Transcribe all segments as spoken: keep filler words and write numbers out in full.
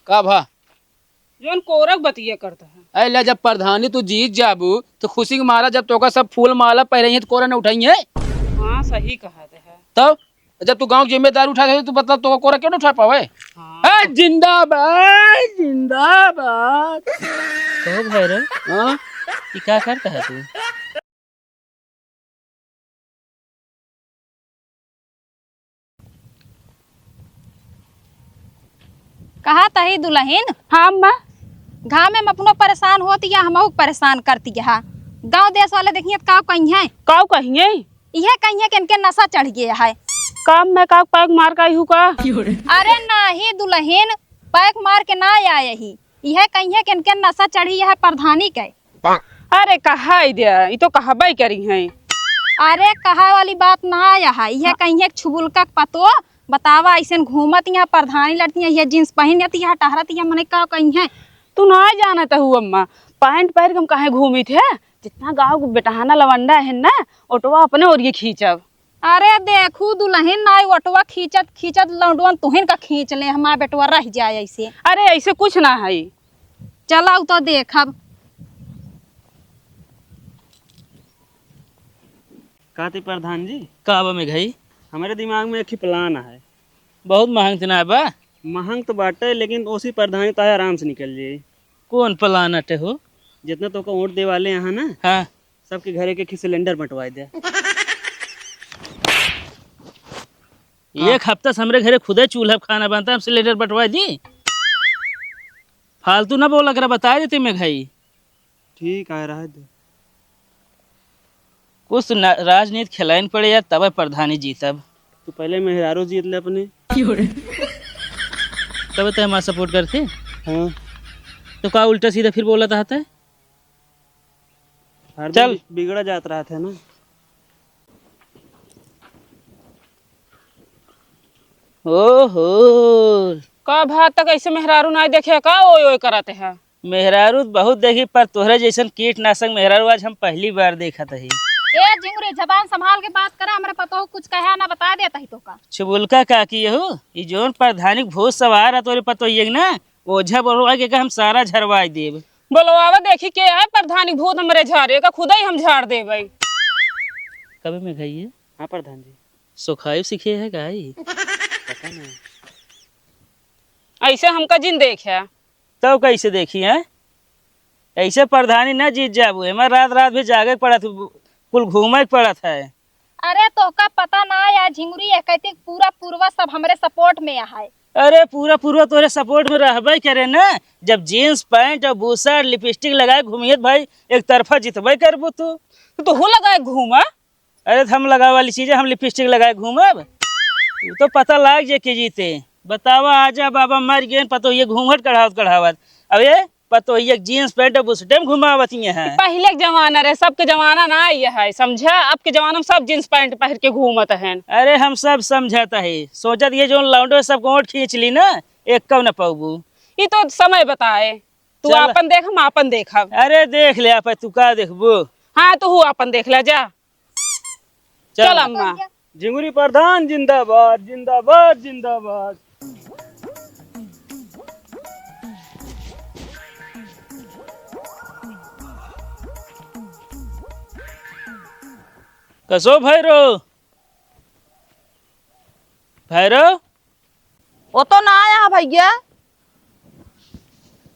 का भा? जौन कोरक बतिया करत है। अरे ले, जब प्रधानी तू जीत जाबू, तो खुशी के मारा जब तोका सब फूल माला पहिरइहें, तो कोरा न उठइहें। हाँ, सही कहत है। तब जब तू गाँव के जिम्मेदारी उठा दे, तो मतलब तोका कोरा क्यों न उठा पावे? हाँ। ए, जिंदाबाद, जिंदाबाद। कहो भैरव, हाँ? ई का करत है तू? कहा तही दुलहिन। हाँ अम्मा। घामे में अपनो परेशान होत या हमहू के परेशान करती है। गाँव देश वाले देखिए त काउ कहिहैं? काउ कहिहैं? इहे कहिहैं कि इनके नशा चढ़ गया है। का अम्मा, का पैक मार का आई हूँ का? अरे नाही दुलहिन, पैक मार के ना आए ही। इहे कहिहैं कि इनके नशा चढ़ी है प्रधानी के। अरे कहा ही दे, ई तो कहबे करिहैं। अरे कहा वाली बात ना आया है, यह हाँ। कहिहैं कि छुबुलका के पतो बतावा, ऐसन घूमत यहाँ प्रधानी लड़ती है, यह जींस पहिन जाती है, टहरत है, मने का कहिहैं। तू ना जानत हू अम्मा, पैंट पहिर के हम काहे घूमित है? जितना गाँव के बेटहाना लवंडा है ना, ओटवा अपने ओरिए खींचब। अरे देखू दुलहिन, ना ओटवा खींचत खींचत लौंडवन तुहिन का खींच ले, हमार बेटवा रह जाए ऐसे। अरे ऐसे कुछ ना है। चला उ तो देखब। का ती प्रधान जी? का बा मेघई? हमरे दिमाग में एक ही plan है। बहुत महंग त ना बा? महंग तो बाटे, लेकिन ओसी प्रधानी तो आराम से निकल जाई। कौन plan अटे हो? जितना तोका वोट दे वाले यहाँ ना, हाँ। सबके घरे के खी सिलेंडर बंटवाए दे। हाँ। एक हफ्ता से हमरे घरे खुदे चूल्हा पे खाना बनता है, हम सिलेंडर बंटवाए दी? फालतू ना बोला करा, बता देते मेघई। ठीक है, रह दे। कुछ तो ना, राजनीति खिलाइन पड़े यार, तबे प्रधानी जीतब। तू पहले मेहरारू जीत ले अपने। तबे तो हमारा support करते। हाँ। तो का उल्टा सीधा फिर बोला था? हरदम चल। बि-, बिगड़ा जात रहत है ना। ओहो। का भात तक ऐसे मेहरारू नाई देखे का, ओय ओय करत है? मेहरारू त बहुत देखी, पर तोहरे जैसन कीटनाशक मेहरारू आज हम पहली बार देखत हई। ए झिंगुरी, जबान संभाल के बात करा, हमरे पतोह कुछ कहे ना, बता देत ही तोका। छुबुलका काकी यहू, ई जौन प्रधानी के भूत सवार है तोरे पतोहिए के ना, ओझा बोलवा के हम सारा झरवाई देब। बोलवावा देखी के है प्रधानी भूत हमरे झारे का, खुदे ही हम झाड़ देबै। कबे मेघई? हाँ प्रधान जी। सोखाई सीखे है का ई? पता नहीं। ऐसे हमका जिन देखे। तब कैसे देखी है? ऐसे प्रधानी न जीत जाबू, एमा रात रात भी जागे के पड़त, कुल घूमे के पड़त है। अरे तोहका पता ना या झिंगुरी, एकैतिक पूरा पुरवा सब हमरे support में है। अरे पूरा पुरवा तोरे support में रहबे करे ना, जब jeans pant और बूसट lipstick लगाए घूमियत भाई, एक तरफा जितबे करबू तू। तो तू लगाए घूमा। अरे त हम लगावे वाली चीजें हम lipstick लगाए घूमब? उ तो पता लाग जाए के जीते। बतावा, आजा बाबा मर गए, पतोहिए घूंघट कढ़ावत कढ़ावत। अब ये पतोहिए के jeans pant और बुसटे में घुमावत ये हैं। पहिले के जमाना रहे, सबके जमाना ना ये है, समझा? अब के जमाना में सब jeans pant पहिर के घूमत हैं। अरे हम सब समझत है, सोचत ये जौन लौंडो सब गोंठ खींच ली ना, एक कब न पाउबू। ई तो समय बताए, तू चल। आपन देख, हम आपन देखब। अरे देख ले आप, तू का देखबू? हाँ, तू हु आपन देख ले, जा। चल। चल अम्मा। झिंगुरी प्रधान जिंदाबाद, जिंदाबाद, जिंदाबाद। कसो भैरो, भैरो। ओ तो ना आया है भैया।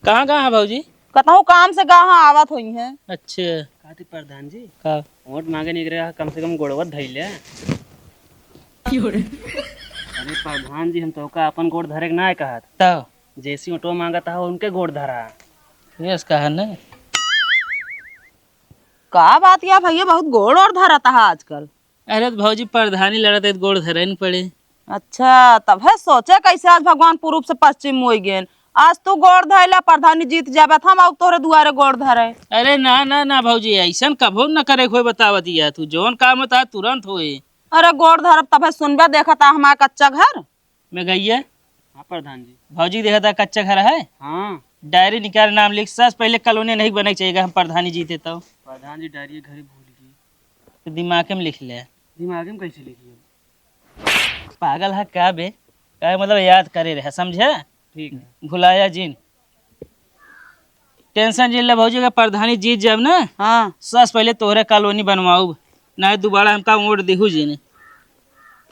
कहाँ, कहाँ है भौजी? कतहूँ काम से गा हाँ आवत होइहैं। अच्छा। का ती प्रधान जी? का? वोट मांगे निकले रहा, कम से कम गोड़वा धइले। अरे प्रधान जी, हम तोहका अपन गोड़ धरे के ना कहत। तब? जैसी वोटवा मांगत हा, उनके गोड़ धरा। यस कहा न। का बात या भैया, बहुत गोड़ ओड़ धरत हा आजकल। अरे त भौजी, प्रधानी लड़त है त गोड़ धरे न पड़े। अच्छा, तब है सोचे कैसे आज भगवान पूरब से पश्चिम होइ गेन। आज तू गोड़ धइला, प्रधानी जीत जाबे त हम आउ तोहरे दुआरे गोड़ धरे। अरे ना, ना, ना भौजी, ऐसन कभो न करे कोई, बतावत या तू, जौन काम होता है तुरंत होए। अरे गोड़ धरब तब है सुनबे, देखत हा हमार कच्चा घर। मेघई। हाँ प्रधान जी। भौजी देखत हा कच्चा घर है। हाँ। डायरी निकाल, नाम लिख, सबसे पहले कॉलोनी नहीं बने के चाहिए, हम प्रधानी जीते तो। प्रधान जी डायरी घरे भूल गई। तो दिमाग में लिख ले। दिमाग में कैसे लिखिए? पागल है का बे? का मतलब याद करे रहे, समझे? ठीक है। भुलाया जिन। Tension जिन ले भौजी, अगर प्रधानी जीत जाब ना, हाँ। सबसे पहिले तोहरे colony बनवाउब, नाहीं दोबारा हमका वोट दिहू जिन।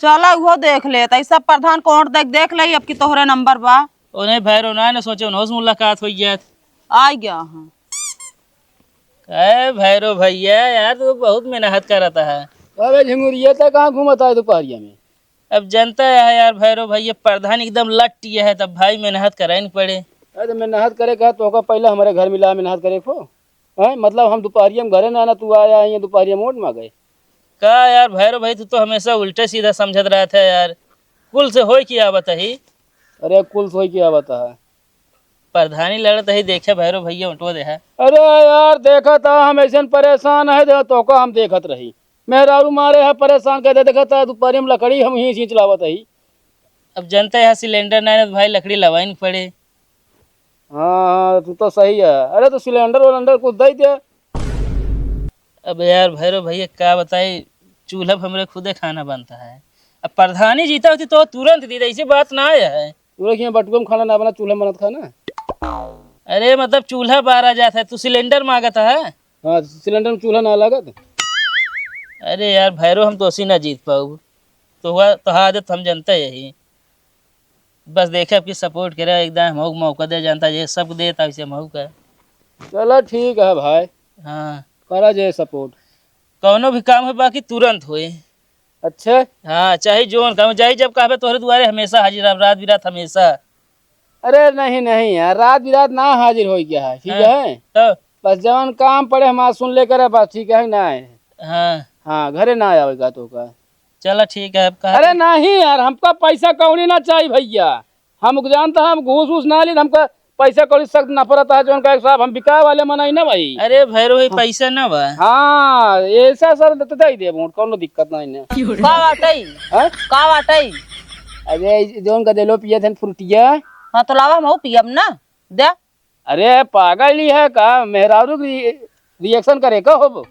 चला उहो देख लेत, ई सब प्रधान को वोट देख, देख ले, अब की तोहरे number बा। ओ नहीं भैरो ना, ना सोचे उनहू से मुलाकात होइ जात। आ गया हाँ। ए भैरो भैया, यार तू बहुत मेहनत करत है। अबे झिंगुरिया, त कहाँ घूमत है दोपहरिया में? अब जनता है यार भैरो भैया, प्रधान एकदम लट्टी है, तब भाई मेहनत करे न पड़े। अरे तो मेहनत करे का, तोहका पहिले हमरे घर मिला मेहनत करे को। हैं? मतलब हम दोपहरिया में घरे ना, ना तू आया है, ये दोपहरिया में वोट मांगे। का यार भैरो भाई, तू तो हमेशा उल्टे सीधा समझत रहत है यार। कुल से होई क्या बताई? अरे कुल से होई क्या बता है? प्रधानी लड़त ही देखे भैरो भैया उठो दे है। अरे यार, देखा था हम ऐसे परेशान है, दे तोहका हम देखत रही। मेहरारू मारे है परेशान कर दे, देखा था दोपहरी में लकड़ी हम ही खींच लावत ही। अब जनता है सिलेंडर नहीं है तो भाई लकड़ी लवाइन पड़े। हाँ, हाँ, तू तो सही है। अरे तो सिलेंडर वलेंडर कुछ दे दे। अब यार भैरो भैया का बताई, चूल्हा पे हमरे खुदे खाना बनता है। अब प्रधानी जीता होती तो तुरंत दी, ऐसी बात ना है। तोरे के यहाँ बटुआ में खाना ना बना, चूल्हा में बनत खाना। अरे मतलब चूल्हा बारा जात है, तू सिलेंडर मांगत है। हाँ, सिलेंडर में चूल्हा ना लागत। अरे यार भैरो, हम तो ऐसी ना जीत पाऊ, तो हुआ तो आदत हम जनता यही। बस देखे आपकी support करे, एकदम हमहू मौका दे, जनता जे सब देता वैसे हमहू का। चला ठीक है भाई। हाँ। करा जे support। कौनो भी काम है बाकी तुरंत होए। अच्छा। हाँ, चाहे जोन काम, चाहे जब कहबे तोहरे दुआरे हमेशा हाजिर रहब, रात बिरात हमेशा। अरे नहीं, नहीं यार, रात बिरात ना हाजिर होई क्या है, ठीक हाँ, है? तो? बस जवन काम पड़े हमार सुन लेकर है, बस ठीक है ना है? हाँ। हाँ, घरे ना आवे का तो का। चला ठीक है, अब कहा अरे तो नहीं यार, हमका पैसा कौड़ी ना चाहिए भैया, हम जानता है, हम घूस वूस ना ली, हमका पैसा कौड़ी सख्त नफरत है, जौन का एक साहब हम बिकाए वाले मनई ना भाई। अरे भैरो भाई, हाँ। पैसा ना बा। हाँ, ऐसा सर देते दे दे वोट, कौनो दिक्कत नहीं ने। का बाटई? हैं? का बाटई? अरे जौन का देलो पिए थे फ्रूटिया। हाँ तो लावा, हम पियब ना, दे। अरे पागल ही है का? मेहरारू रि-, reaction करे का होब?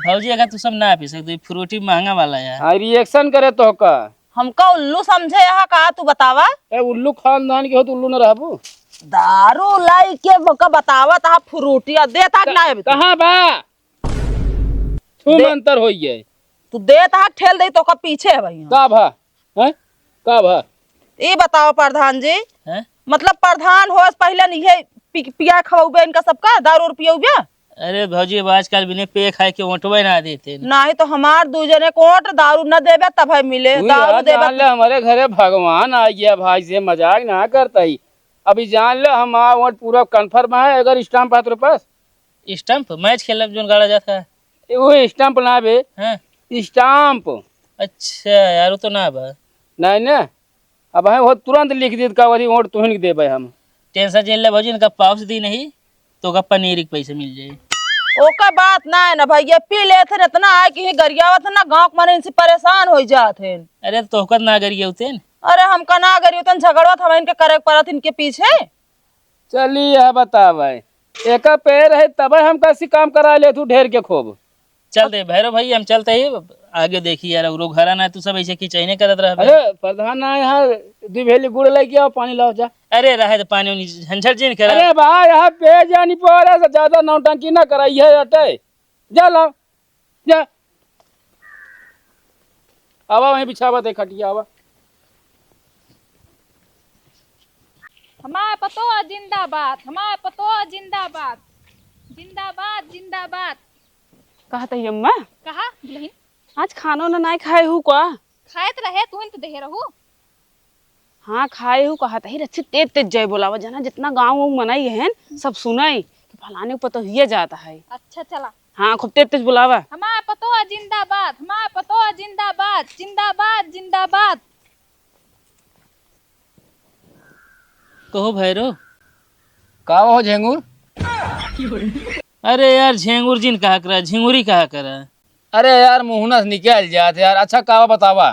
भौजी, अगर तू सब ना पी सकते, फ्रूटी महंगा वाला है। हाँ, reaction करे तो का? हमका उल्लू समझे यहाँ का तू बतावा? ए, उल्लू खानदान के हो तो उल्लू न रहबू। दारू लाई के बका बतावा, तहा फ्रूटिया दे तक ना अभी तू। कहाँ बा? तू दे। मंतर होई है। तू दे तहा ठेल दे तो का पीछे है भाई। का भा? हैं? का भा? ई बताओ प्रधान जी, हैं? मतलब प्रधान होस पहिले नहीं है पि-, पिया खवाउबे इनका सबका, दारू और पियउबे? अरे भौजी, अब आजकल बिना पिए खाए के ओटबे ना देते। नहीं तो हमार दू जने को ओट दारू न देबे तब है मिले, उई दारू रात देबे जान ले हमारे घरे भगवान आ गया भाई, से मजाक ना करता ही। अभी जान ले हमार वोट पूरा confirm है, अगर stamp है तेरे पास। Stamp? Match खेलब जोन गाड़ा जात है। ए, वो stamp ना बे। हाँ। Stamp। अच्छा यार, वो तो ना बा। नहीं ना, अब है वो तुरंत लिख दी का वही वोट तुहिन के देबे हम। Tension जिन ले भौजी, इनका pouch दी नहीं तो का पनीर के पैसे मिल जाए। ओका बात ना है ना भैया, पी लेत हैं इतना है कि ही गरियावत है ना, गाँव के मने इनसे परेशान हो जात हैं। अरे तो तोहका ना गरियावते हैं। अरे हमका ना गरियावते हैं, झगड़वा तो हम इनके करे पड़त इनके पीछे। चली यह बतावे, एका पैर है तबे हम कैसी काम करा ले तू ढेर के खूब। चल दे भैरव भाई, हम चलते ही आगे देखी यार, औरो घरा ना तू सब ऐसे किचैने करत रहबे। अरे प्रधान ना, यहाँ दुई भेली गुड़ लेके आओ, पानी लाओ जा। अरे रहे तो पानी उनी झंझट जिन करा। अरे भाई यहाँ पे जानी पड़े से ज्यादा नौटंकी ना कराई है अटे। जा लाओ। जा। आवा वहीं बिछावा दे खटिया, आवा। हमार पतोह जिंदाबाद, हमार पतोह जिंदाबाद, जिंदाबाद, जिंदाबाद। कहत ही अम्मा, कहा दुल्हन? आज खाना उना नाय खाए हू का? खाए त रहे, तू ही तो देहे रहू। हाँ, खाए हूँ कहत ही, रच्छी तेज तेज जय बोलावा, जना जितना गाँव वाँव मनई हन, सब सुनई कि फलाने के पतोहिया जात है। अच्छा, चला। हाँ, खूब तेज तेज बोलावा। हमार पतोह जिंदाबाद, हमार पतोह जिंदाबाद, जिंदाबाद, जिंदाबाद। कहो भैरो। का हो झेंगुर? अरे यार, झेंगुर जिन कहा करा, झिंगुरी कहा करा। अरे यार, मुहना से निकल जात यार। अच्छा, का बतावा?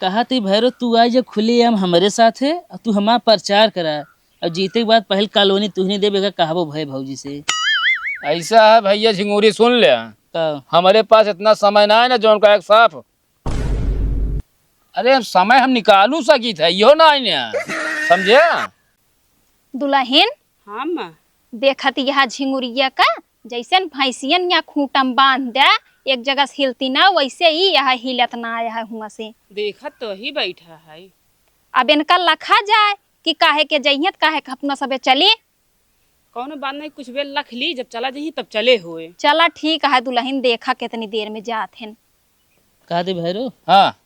कहा थी भैरो, तू आई जब खुलेआम हमरे साथे, और तू हमार प्रचार करा, और जीते के बाद पहल कॉलोनी तुहने देबे का कहबो भय भौजी से। ऐसा है भैया झिंगुरी, सुन ले, का? हमारे पास इतना समय ना है ना, जौन का एक साफ। अरे समय हम निकालू सकी थे, यो ना है ना, समझे? दुलहिन, हाँ माँ। देखत यह झिंगुरिया का, जैसन भैंसियन या खूंटम बांध दे, एक जगह से हिलती ना, वैसे ही यह हिलत ना आया है हुआ से। देखत तो ही बैठा है। अब इनका लखा जाए कि काहे के जइहत, काहे के अपना सबे चली। कौनो बात नहीं, कुछ बेर लख ली, जब चला जही तब चले होए। चला ठीक है दुलहिन, देखा कितनी देर में जात हैं। का दे भैरो? हाँ।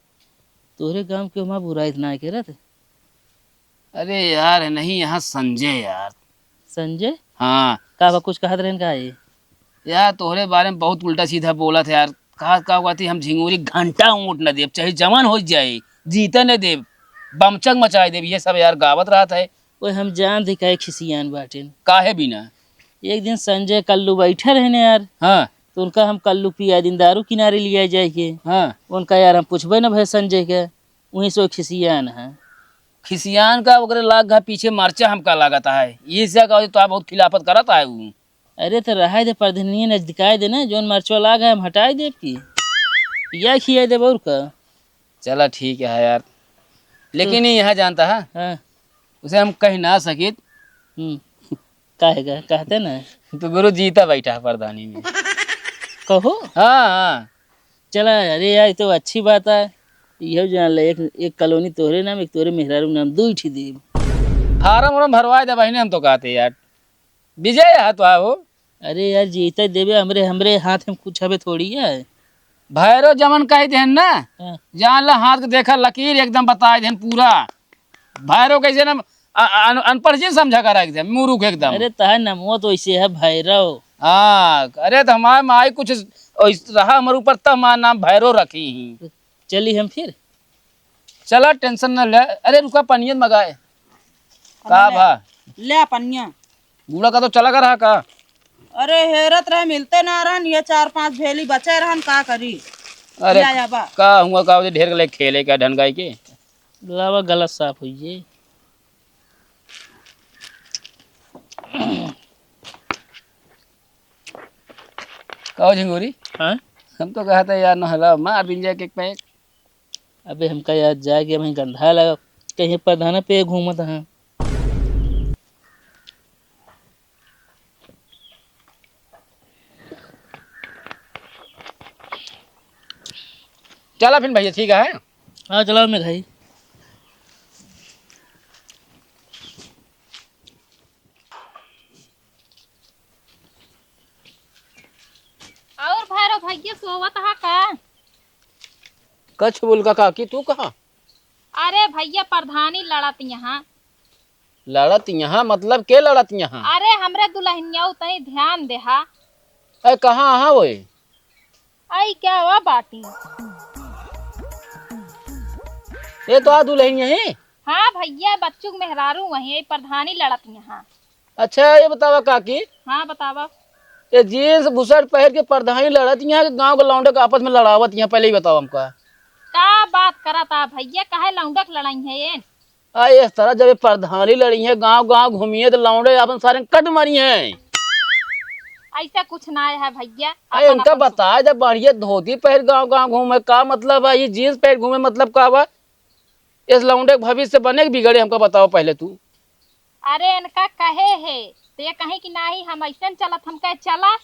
तोहरे गांव के वहाँ बुराई इतना है के रहते? अरे यार, नहीं, यहाँ संजय यार। संजय? हाँ। का बा, कुछ कहत रहन का ये? यार, तोहरे बारे में बहुत उल्टा सीधा बोलत है यार। कहा, का कहती, हम झिंगुरी घंटा ऊँट न देब, चाहे जवन हो जाए, जीते न देब, बमचक मचाए देब, ये सब यार गावत रहत है। ओए, हम जान दे काहे खिसियान बाटेन। काहे बिना? एक दिन संजय कल्लू बैठे रहने यार। हाँ। तो उनका हम कल्लू पिया दिन दारू किनारे लिया जाए के। हाँ। उनका यार हम पूछबे न भय संजय के, वहीं से वो खिसियान है। खिसियान का ओकरे लाग घा पीछे मरचा हमका लागत है। ये से का तो बहुत खिलाफत करत है ऊ। अरे तो रहाई दे, परधनिये नजदिकाई दे ना, जौन मरचवा लाग है हम हटाई देब की। या खियाई देब और का। चला ठीक है यार, लेकिन हम्म। ये यहाँ जानता है, हाँ। उसे हम कह ना सकित। हम्म। काहे का? कहते ना। तो गुरु जीता बैठा है प्रधानी में। कहो? हाँ, हाँ। चला, अरे यार, ये तो अच्छी बात है। यह जान ले, एक, एक कॉलोनी तोहरे नाम, एक तोहरे मेहरारू नाम, दो ही देब। फार्म उर्म भरवाए दे बहिने, हम तो कहते यार। विजय है तो आओ। अरे यार, जीते देबे, हमरे, हमरे हाथ में कुछ हवे थोड़ी है। भैरव जमन कह देहन ना, हाँ। जान ला हाथ के देखा लकीर एकदम बताए देहन पूरा। भैरव कैसे ना, अ-, अन-, अनपढ़ जी समझा करा एकदम, मूर्ख एकदम। अरे तहार नमवा तो ऐसे है भैरव। हाँ, अरे तो हमारे माई कुछ ऐस-, रहा हमारे ऊपर तब हमारा नाम भैरव रखी ही। चली हम फिर। चला, tension न ले। अरे रुका, पनिया मंगाए। का ले, भा? ले पनिया। बूढ़ा का तो चला कर रहा का? अरे हेरत रहे, मिलते ना रहन, ये चार पांच भेली बचे रहन, का करी? अरे या, या बा। का हुआ, का ढेर ले खेले का ढंगाई के? लावा गला साफ हुई है। का हो झिंगुरी? हाँ? हम तो कहते यार नहला मार दिन जाए के एक पैक। अबे हमका यार जाए के वहीं गंधा लगा, कहीं प्रधान पे घूमत हैं। चला फिर भैया, ठीक है। हाँ, चला मैं भाई। और भैरव भैया सोवत हा का? कछ बोल का काकी, तू कहा? अरे भैया, प्रधानी लड़त यहाँ। लड़त यहाँ मतलब के लड़त यहाँ? अरे हमरे दुल्हनिया तनी ध्यान देहा। ए, कहाँ आहा ओए? आई क्या हुआ बाटी? ये तो आ दुल्हनिया है। हाँ भैया, बच्चू के मेहरारू वहीं, ये प्रधानी लड़त यहाँ। अच्छा, ये बतावा काकी। हाँ, बतावा। ये jeans बुशर्ट पहन के प्रधानी लड़त यहाँ कि गाँव के लौंडे के आपस में लड़ावत यहाँ, पहले ही बताओ हमका। का बात करत आ भैया, काहे लौंडे के लड़ाई है ये? आ, इस तरह जब ये प्रधानी लड़ी है, गाँव गाँव घूमिए तो लौंडे आपन सारे कट मरी हैं। ऐसा कुछ ना है भैया, अरे अपन इनका अपन बताए, जब बढ़िया धोती पहन गाँव गाँव घूमे, का मतलब है? ये jeans पहन घूमे मतलब का बा? इस लौंडे के भविष्य बने के बिगड़े, हमका बताओ पहले तू। अरे इनका कहे है, तो ये कहीं कि नाही, हम ऐसे न चलत, हम कहे चला,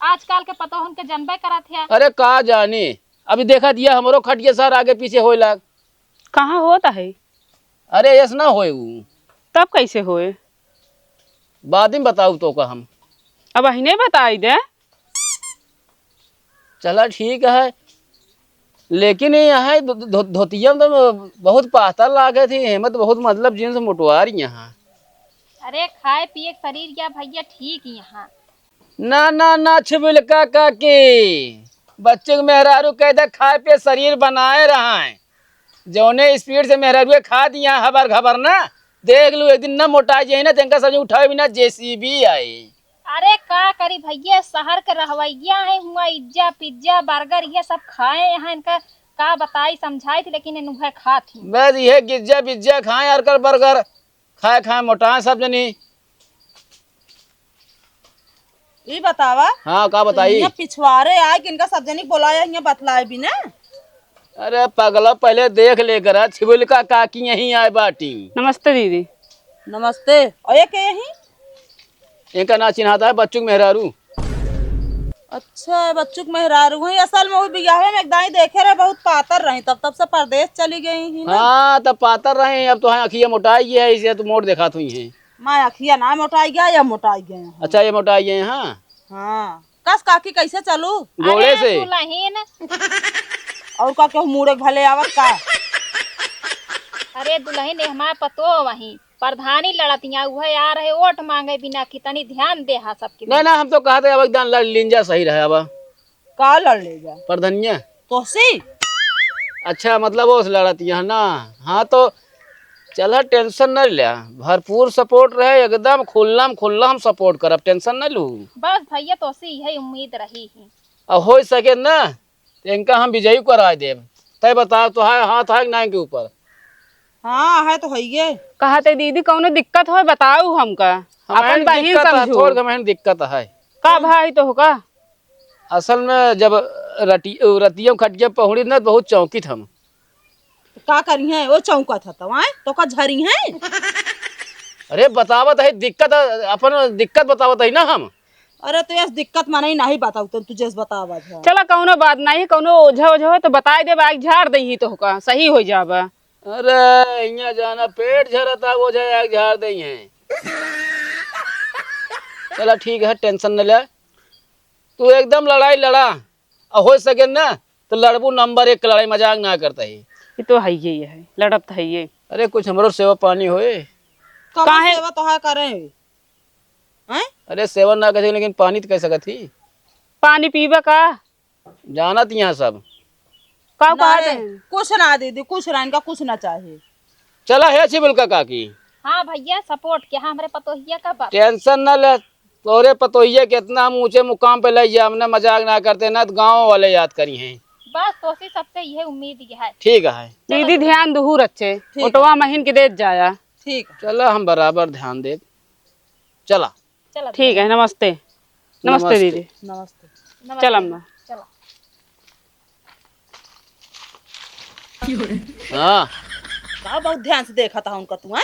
आजकल के पतोहन के जनबे करत है। अरे का जानी, अभी देखा दिया हमरो खटिया सार आगे पीछे होए लाग। कहाँ होता है? अरे ऐस ना होए ऊ। तब कैसे होए? बाद में बताऊ तो का हम। अब अहिने बताई दे। चला ठीक है, लेकिन ये यहाँ धो-, धो-, धोतिया में तो बहुत पातर लागे थी, हेमत बहुत मतलब jeans मोटवार यहाँ। अरे खाए पिए के शरीर या भैया ठीक यहाँ। ना, ना, ना, छिबिलका काकी, बच्चे के मेहरारू कह दे खाए पिए शरीर बनाए रहा है। जौने speed से मेहरारू खा दिया हबर घबर ना, देख लू एक दिन ना मोटा जाए ना, तेंका समझ उठाए बिना JCB आई। अरे का करी भैया, शहर के रहवैया है, हुआ इज्जा पिज्जा बर्गर ये सब खाए हैं, इनका का बताई समझाई थी, लेकिन इन उहे खात ही। बस ये गिज्जा बिज्जा खाए, अर्गर बर्गर खाए खाए मोटाए सब जनी। ई बतावा, हाँ, का बताई? यहाँ पिछवारे आए कि इनका सब जनी बोलाया, यहाँ बतलाए भी ना। अरे पगला, पहले देख ले करा, छिबुलका काकी यहीं आए बाटी। नमस्ते दीदी। नमस्ते। और ये के यही? इनका ना चिन्हाता है, बच्चू के मेहरारू। अच्छा, बच्चू के मेहरारू है। असल में वो बियाहे में एक दाई देखे रहे, बहुत पातर रही, तब तब से परदेस चली गई ही ना। हाँ, तब पातर रही, अब तो हाँ अखिया मोटाई गया है, इसे तो मोट देखात हुई हैं। माँ अखिया ना मोटाई गया, या मोटाई गए हैं। अच्छा, ये मोटाई गए हैं, हाँ। हाँ। कस काकी, कैसे चलू? गोड़े अरे से। दुलहिन। और का केहू मुड़े के भले आवत का? अरे दुलहिन, ये हमार पतोह वही प्रधानी लड़तिया, उहे आ रहे वोट मांगे बिना कि तनी ध्यान दे हा सबके। नहीं, नहीं, हम तो कहते अब एकदम लड़ लिंजा सही रहे अब। का लड़ ले जा? प्रधनिया। तोहसी? अच्छा, मतलब वो लड़तिया ना। हाँ तो चला, tension न ल्या, भरपूर support रहे, एकदम खुल्लम खुल्ला हम support करब, tension न लू। बस भैया, तोसे यही उम्मीद रही ही। अब हो सके न, तो इनका हम विजयी कराए देब। तय बता, तो है हाथ है कि ना इनके ऊपर? हाँ, है तो है ये। कहा ते दीदी, कौनो दिक्कत हो बताऊ हमका, हम अपन बहिन समझू। थोड़ घमहन दिक्कत है। का भाई तो होगा? असल में जब रति-, रतियों खटिया पहुड़ी न, बहुत चौंकित हम। का करिहैं? वो चौंकत ह तउ, आय? तोका झरिहैं? अरे बतावत है दिक्कत, अपन दिक्कत बतावत है ना हम। अरे तो यस दिक्कत मनई नाही बताऊ, तन तू जस बतावत है। चला कौनो बात नाही, कौनो ओझा ओझा हो तो बताई देब, आग झाड़ देही तोहका, सही हो जाबा। अरे इहाँ जाना पेट झरता, ओझा आग झाड़ देही। चला ठीक है, tension न ले, तू एकदम लड़ाई लड़ा, और हो सके ना तो लड़बू number एक के लड़ाई, मजाक ना करता ही। ये तो है ही है, लड़ब तो है ही। अरे कुछ हमरो सेवा पानी होए। कौन काहे? सेवा तोहार करे? हैं? अरे सेवा ना करे लेकिन पानी तो कह सकत ही। पानी पीबा का? जानत यहाँ सब। का ना कहत रे, हैं? कुछ ना दीदी, कुछ ना, इनका कुछ ना चाही। चला हे छिबुलका काकी। हाँ भैया, support किया हमरे पतोहिया का बात। Tension न ले, तोरे पतोहिया के इतना हम ऊँचे मुकाम पे ले जाए, हमने मजाक ना करते ना तो गाँव वाले याद करिहैं। बस तोसे सबसे यह उम्मीद यह है। ठीक है। दीदी ध्यान दुहू रखे, ठीक है। ओटवा महीन के देत जाया। ठीक है। चला हम बराबर ध्यान देब। चला। चला ठीक है, नमस्ते। नमस्ते नमस्ते। दीदी। नमस्ते। नमस्ते। चल अम्मा। चला। हाँ। का बहुत ध्यान से देखत हा उनका तू, हैं?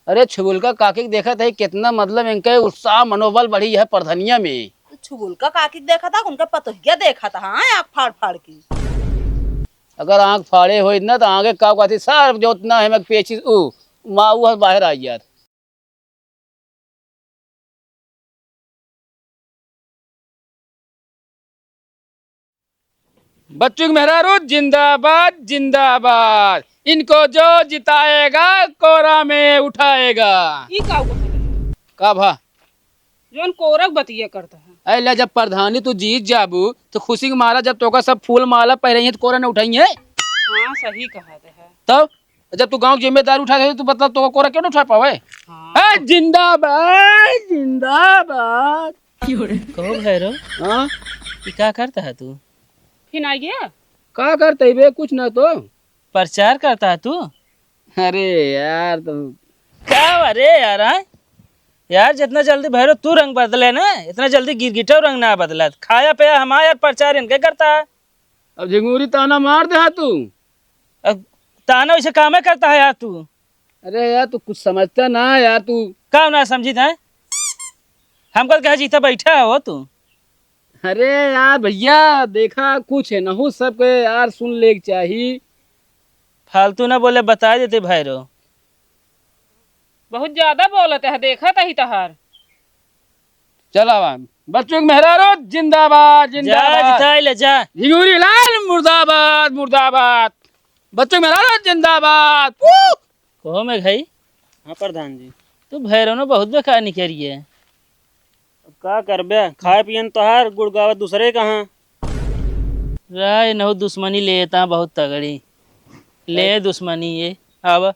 अरे छुबुलका काकी के देखत है, कितना मतलब इनके उत्साह मनोबल बढ़ी है प्रधनिया में। छुबुलका काकी के देखत हा, उनका पतोहिया देखत हा, हाँ, आँख फाड़ फाड़ के। अगर आँख फाड़े होइत ना तो आगे का कहती, सार जोतना है मैं पेचिस ऊ, माँ ऊ बाहर आ गया। बच्चू के मेहरारू जिंदाबाद, जिंदाबाद। इनको जो जिताएगा, कोरा में उठाएगा। ई का हुआ? का भा? जौन कोरा के बतिया करता है। अरे ले, जब प्रधानी तू जीत जाबू, तो खुशी के मारा जब तोका सब फूल माला पहिरइहैं, तो कोरा न उठइहैं। हाँ, सही कहत है। तब जब तू गाँव के जिम्मेदारी उठा दे, तो मतलब तोका कोरा क्यों न उठा पावे? हाँ। ए, जिंदाबाद, जिंदाबाद। कहो भैरव, हाँ? ये का करता है तू? फिर आ गया? का करता है बे? कुछ ना तो। प्रचार करता है तू? अरे यार, तुम का? अरे यार, हाँ? यार, जितना जल्दी भैरव तू रंग बदले ना, इतना जल्दी गिरगिटो रंग ना बदला। खाया पिया हमारा यार, प्रचार इनके करता है। अब झिंगुरी ताना मार दे हा तू। अब ताना वैसे कामे करता है यार तू। अरे यार, तू कुछ समझता ना यार तू। का ना समझी था? हमको कहा जीता बैठा है वो तू। अरे यार भैया, देखा कुछ है नहू सबके यार सुन ले के चाही। फालतू ना बोले, बता देते भैरो। बहुत ज्यादा बोलत है, देखत ही तहार। चला बा, बच्चू के मेहरारू जिंदाबाद, जा जिंदाबाद। जिताई ले जा। झिंगुरी लाल मुर्दाबाद, मुर्दाबाद। बच्चू के मेहरारू जिंदाबाद। कहो में भाई। हाँ प्रधान जी। तू भैरवनो बहुत बेकार निकरी है। अब का करबे, खाए पियन तोहार गुड़ गावत दूसरे कहाँ। राय नहु दुश्मनी लेता बहुत तगड़ी। ले दुश्मनी ये, आवा।